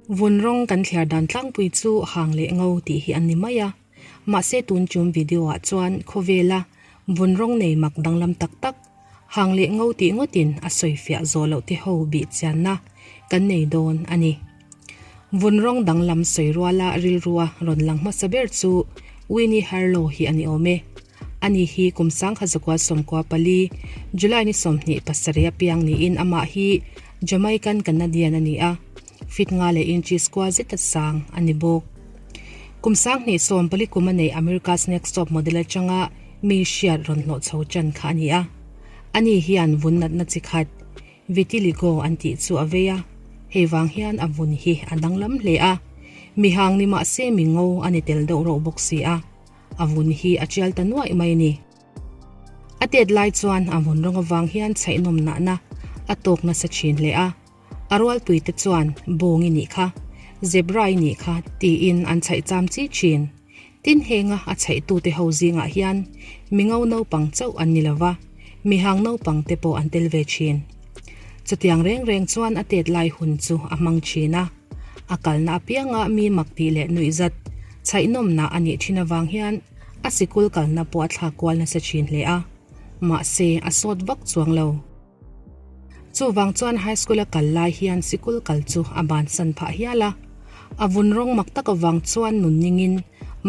Vun rawng kan thliar dan tlangpui chu hang leh ngo tih hi an ni mai a, mahse tun chum video ah chuan khawvela vun rawng nei mak danglam tak tak, hang leh ngo tih ngawtin a sawifiah zawh loh te ho bih chianna kan nei dawn a ni. Vun rawng danglam sawi ruala rilrua rawn lang hmasa ber chu Winnie Harlow hi a ni awm e. Ani hi kum 1994, July ni 27 a piang niin amah hi Jamaican Canadian a ni a, feet nga leh inches kua zeta sang a ni bawk. Kum 2014 kum a neih America's Next Top Model atanga mi hriat rawn hlawh chho tan kha a ni a. Ani hian vun natna chi khat, Vitiligo an tih chu a vei a, hei vang hian a vun hi a danglam hle a, mihang ni mahse mi ngo a ni tel deuh reuh bawk si a. A vun hi a tial ta nuaih mai a ni. A tet lai chuan a vun rawng avang hian chhaihnawm nahna a tawk nasa thin hle a. A rualpui te chuan Bawng i nih kha, Zebra i nih kha tiin an chhaih cham chi thin. Tin henga a chhaihtute ho zingah hian mingo naupang chauh an ni lova, mihang naupang te pawh an tel ve thin. Chutiang reng reng chuan a tet lai hun chu a hmang thin a. A kalna apianga mi mak tih leh nuihzat chhaihnawmna a nih thin avang hian a sikul kalna pawh a thlak kual nasa thin hle a, mahse a sawt vak chuang lo. Chuvang chuan high school a kal lai hian sikul kal chu a bansan phah hial a, a vun rawng mak tak avang chuan nun ningin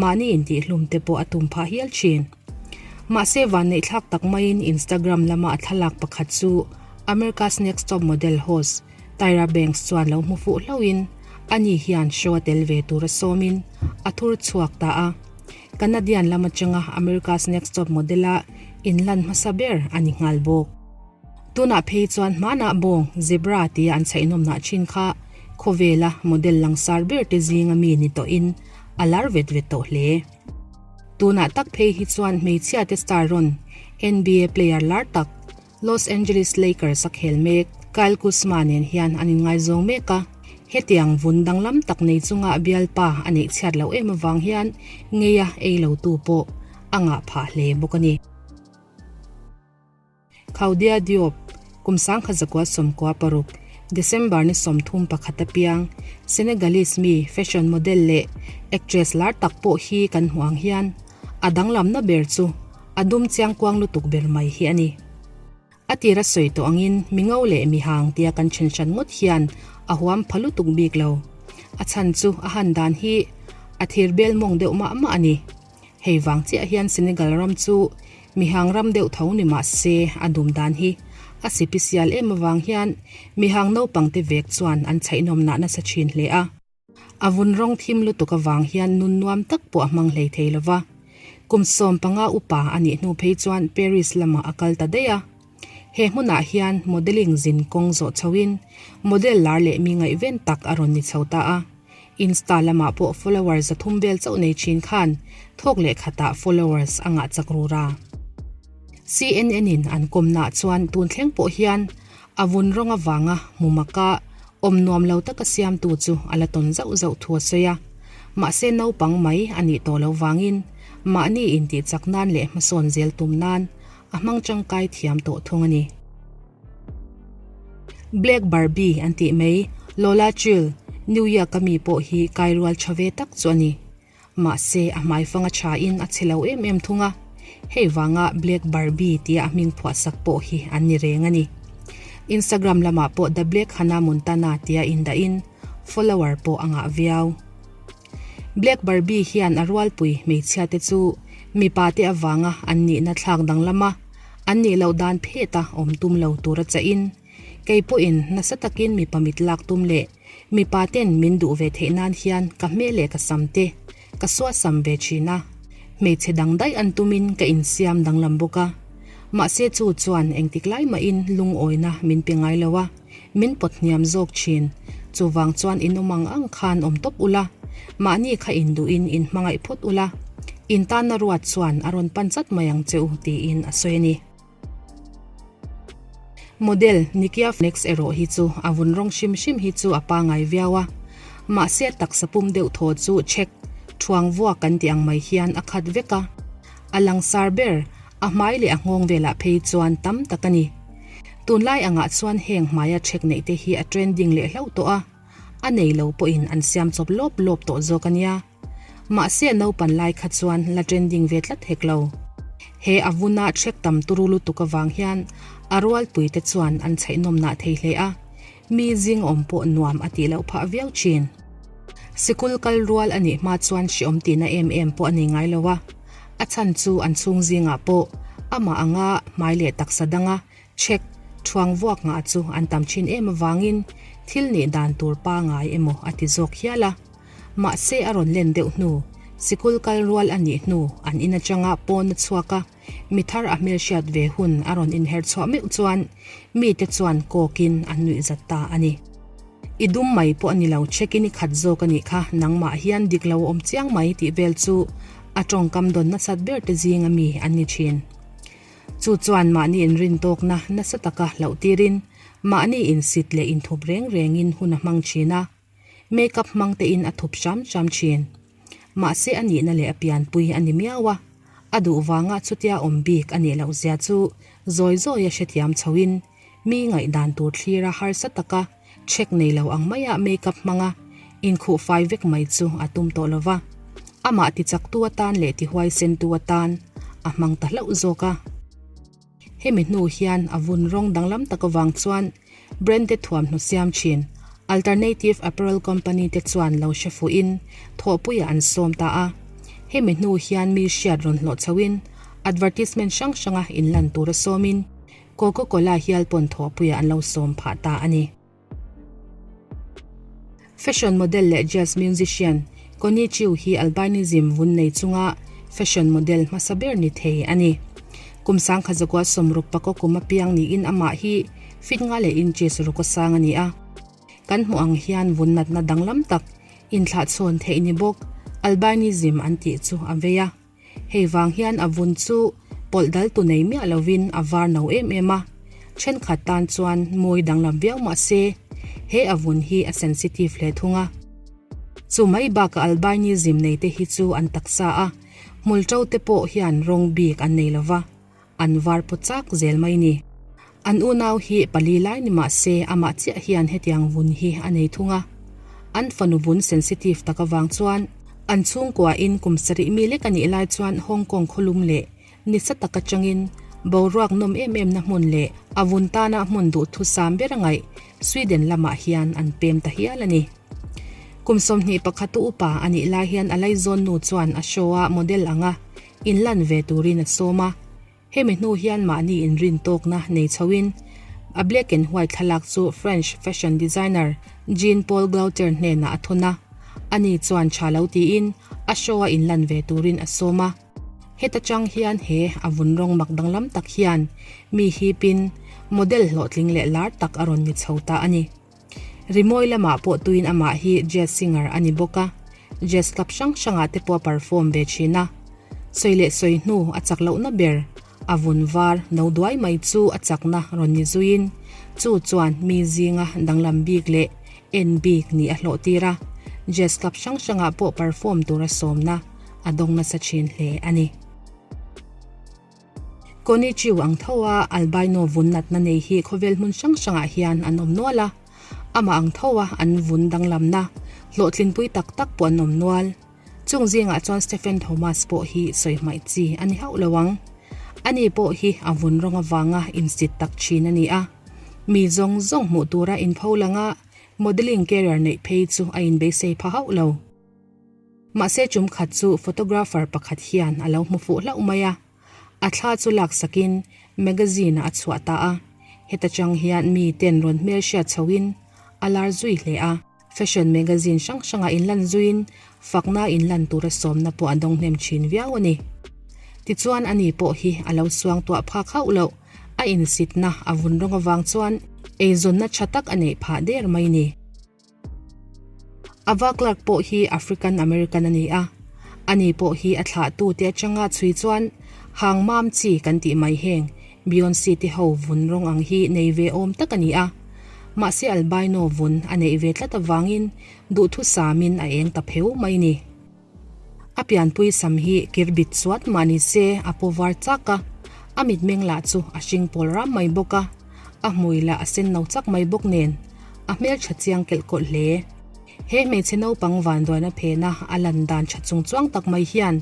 mahni intihhlum te pawh a tum phah hial thin. Mahse vanneihthlak tak maiin Instagram lama a thlalak pakhat chu America's Next Top Model host Tyra Banks chuan lo hmu fuh hlauhin ani hian show a tel ve tura sawmin a thur chhuak ta a. Canadian lam atanga America's Next Top Model-a inlan hmasa ber a ni nghal bawk. Tunah phei chuan hmanah bawng, zebra, tia an chhaihnawmnah thin kha khawvela model langsar ber te zinga mi ni tawhin a lar vet vet tawh hle. Tunah tak phei hi chuan hmeichhia te star rawn, NBA player lar tak, Los Angeles Lakers a khel mek. Kyle Kuzma nen hian an inngaizawng mek a, hetiang vun danglam tak nei chunga bialpa a neih chhiat loh em avang hian ngeia ei lo tu pawh a ngah phah hle bawk a ni. Khaudia Diop, kum 1996, December ni 31 a piang, Senegalese mi fashion model leh actress lar tak pawh hi kan hmuh ang hian a danglamna ber chu A dum chiangkuang lutuk ber mai hi a ni. A tira sawi tawh angin mi ngo leh mi hang tia kan then hran ngawt hian a huam pha lutuk bik lo. A chhan chu a han dan hi a thir bel mawng deuh mah mah a ni. Hei vang chiah hian Senegal ram chu mi hang ram deuh tho ni mah se a dum dan hi a sipisial em avang hian mi hang naupangte vek chuan an chhaihnawmnah nasa thin hle a. A vun rawng thim lutuk avang hian nun nuam tak pawh a hmang hlei thei lo va. Kum 15 upa a nih hnu phei chuan Paris lamah a kal ta daih a. He hmunah hian modelling zin kawng zawh chhoin model lar leh mi ngaihven tak a rawn ni chho ta a. Insta lamah pawh followers 300 vel chauh nei thin khan thawk leh khatah followers a ngah chak rur a. CNN in an kawmnaah chuan tun thleng pawh hian A vun rawng avanga hmu maka awm nuam lo taka siamtu chu a la tawn zauh zauh thu a sawi a. Mahse naupang mai a nih tawh lo vangin mahni intih chak nan leh hmasawn zel tum nan a hmang tangkai thiam tawh thung a ni. Black Barbie an tih mai Lola Chill, New York-a mi pawh hi kairual tha ve tak chu a ni. Mahse, a hmaifang a thain a che lo em em thung a, hei vanga Black Barbie tia a hming phuahsak pawh hi an ni reng a ni. Instagram lamah pawh The Black Hannah Montana tia indahin follower pawh a ngah viau. Black Barbie hian a rualpui hmeichhia te chu mipa te avanga an nihna thlak danglama an nih loh dan pheta awm tum lo tura chahin, Kei pawhin nasa takin mipa mit lak tum leh mipa ten min duh ve theih nan hian ka hmel leh ka sam te ka suasam ve thin a, hmeichhe dang daih an tumin ka insiam danglam bawk a. Mahse chu chuan engtik lai mahin lungawina min pe ngai lo a, min pawt hniam zawk thin. Chuvang chuan in awm ang ang khan awm tawp ula, mahni kha induhin in hmangaih phawt ula, in tanna ruat chuan a rawn pan chat mai ang che u tiin a sawi a ni. Model Nikia Flex erawh hi chu a vun rawng hrim hrim hi chu a pangai viau a, mahse a taksa pum deuh thaw chu chhek thuang vuak kan tih ang mai hian a khat vek a, a langsar ber a hmai leh a nghawng velah phei chuan tam tak a ni. Tunlai angah chuan heng hmaia chhek neih te hi a trending leh hlauh tawh a. A nei lo pawhin an siam chawp lawp lawp tawh zawk a nia. Mahse a naupan lai kha chuan la trending ve tlat hek lo. He a vuna trek tam turu lutuk avang hian a rualpuite chuan an chhaihnawm nah thei hle a, mi zing awm pawh nuam a tih loh phah viau thin. Sikul kal rual a nih hma chuan hreawm tihna em em pawh a nei ngai lo a, a chhan chu an chhung zingah pawh amah anga hmai leh taksa danga Chhek, thuang vuak ngah chu an tam thin em avangin thil nih dan tur pangai emaw a ti zawk hial a. Mahse a rawn len deuh hnu, sikul kal rual a nih hnu an in atanga pawn a chhuak a, mi thar a hmelhriat ve hun a rawn inher chhuah meuh chuan mite chuan kawkin an nuih zat ta a ni. I dum mai pawh a ni lo, chhekin i khat zawk a nih kha, nangmah hian dik lo a awm chiang mai tih vel chu a tawngkam dawn nasat ber te zinga mi an ni thin. Chu chuan mahni inrintawkna nasa taka hlauh tirin mahni insit leh inthup reng rengin hun a hmang thin a, makeup hmang tein a thup hram hram thin. Mahse a nihna leh a pianpui a ni miau a, a duh vanga chutia awm bik a nih loh zia chu zawi zawia hrethiam chhoin mi ngaihdan tur thlira harsa taka check nei lo ang maia makeup hmanga inkhuh fai vek mai chu a tum tawh lo va, amah tichaktu atan leh tihuaisentu atan a hmang ta hlauh zawk a. Hemi hnu hian a vun rawng danglam tak avang chuan branded thuamhnaw siam thin Alternative Apparel Company te chuan lo hre fuhin thawhpuiah an sawm ta a. Hemi hnu hian mi hriat rawn hlawh chhoin advertisement hrang hranga inlan tura sawmin Coca Cola hial pawn thawhpuiah an lo sawm phah ta a ni. Fashion model leh jazz musician Connie Chiu hi albinism vun nei chunga fashion model hmasa ber ni thei a ni. Kum sangkhat zakua sawmruk pakaw kum apiang niin amah hi feet nga leh inches ruk a sang a ni a. Kan hmuh ang hian vun natna danglam tak inthlahchhawn theih ni bawk albinism an tih chu a vei a. Hei vang hian a vun chu pawlh dal tu nei miah lovin a var no em em a, thenkhat tan chuan mawi danglam viau mah se, he a vun hi a sensitive hle thung a. Chu mai bakah albinism nei te hi chu an taksa a, hmul to te pawh hian rawng bik an nei lova. An var paw chak zel mai ni. An unau hi pali lai ni mah se amah chiah hian hetiang vun hi a nei thung a. An fanu vun sensitive tak avang chuan an chhungkua in kum sarih mi lek a nih lai chuan Hong Kong khawlum leh nisa tak atangin boruak nawm em em na hmun leh a vun tana hmun duhthusam ber a ngaih Sweden lamah hian an pem ta hial a ni. Kum 21 tu upa a nih lai hian a laizawn nu chuan a show a model anga inlan ve turin a sawm a, hemi hnu hian mahni inrin tawkna nei chhoin a black and white thlalak chu French fashion designer Jean Paul Gaultier hnenah a thawn a, ani chuan tha lo tiin a show a inlan ve turin a sawm a. Heta chang hian he a vun rawng mak danglam tak hian mi hipin model hlawhtling leh lar tak a rawn ni chho ta a ni. Rimawi lamah pawh tuin amah hi jazz singer a ni bawk a, jazz club hrang hrangah te pawh a perform ve thin a. Sawi leh sawi hnu a chak lohna ber, a vun var no duai mai chu a chakna rawn ni zuiin chu chuan mi zinga danglam bik leh en bik nih a hlawh tir a, jazz club hrang hrangah pawh perform tura sawmna a dawng nasa thin hle a ni. Connie Chiu ang tho a albino vun natna nei hi khawvel hmun hrang hrangah hian an awm nual a, amah ang tho a an vun danglamna hlawhtlinpui tak tak pawh an awm nual. Chung zingah chuan Stephen Thomas pawh hi sawi hmaih chi a ni hauh lo ang. Ani pawh hi a vun rawng avanga insit tak thin a ni a, mi zawng zawng hmuh tura inpho langa modelling career neih phei chu a inbeisei pha hauh lo. Mahse chum khat chu photographer pakhat hian a lo hmu fuh hlauh mai a, a thla chu laksakin magazine ah a chhuah ta a, heta chang hian mi ten rawn hmelhriat chhoin a lar zui hle a, fashion magazine hrang hrangah inlan zuiin fakna inlan tura sawmna pawh a dawng hnem thin viau a ni. Tichuan ani pawh hi a lo suang tuah phak hauh loh, a insitna a vun rawng avang chuan eizawnna tha tak a neih phah der mai ni. Ava Clark pawh hi African American a ni a, ani pawh hi a thlahtu te atanga chhui chuan hang mam chi kan tih mai heng Beyonce te ho vun rawng ang hi nei ve awm tak a ni a, mahse albino vun a neih ve tlat avangin duhthusamin a eng ta pheu mai ni. A pianpui sam hi kir bit chuat mah ni se a paw var chak a, a mitmeng lah chu a hring pawl ram mai bawk a, a hmui lah a sen no chak mai bawk nen a hmeltha chiang kelh kawlh hle. He hmeichhe naupang vanduaina phena a lan dan tha chung chuang tak mai hian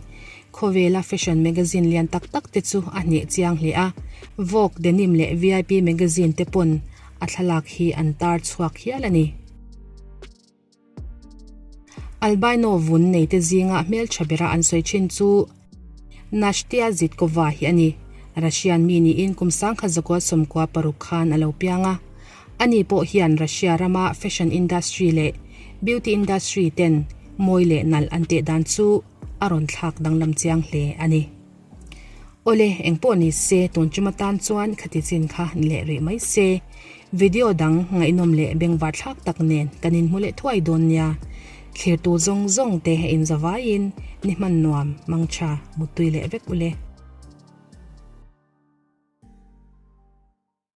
khawvela fashion magazine lian tak tak te chu a hneh chiang hle a. Vogue, Denim leh VIP magazine te pawn a thlalak hi an tar chhuak hial a ni. Albino vun neite zinga hmeltha bera an sawi thin chu Nastya Zhitkova hi a ni. Russian mi niin kum sangkhat zakua 16 khan a lo piang a. Ani pawh hian Russia rama fashion industry leh beauty industry ten mawi leh nalh an teh dan chu a rawn thlak danglam chiang hle a ni. Awle, engpawh ni se, tun tum atan chuan khati chin kha ni leh rih mai se. Video dang ngaihnawm leh bengvar thlak tak nen kan inhmu leh thuai dawn nia. Thlirtu zawng zawng te inzavaiin ni hman nuam, mangtha, muttui leh vek ule.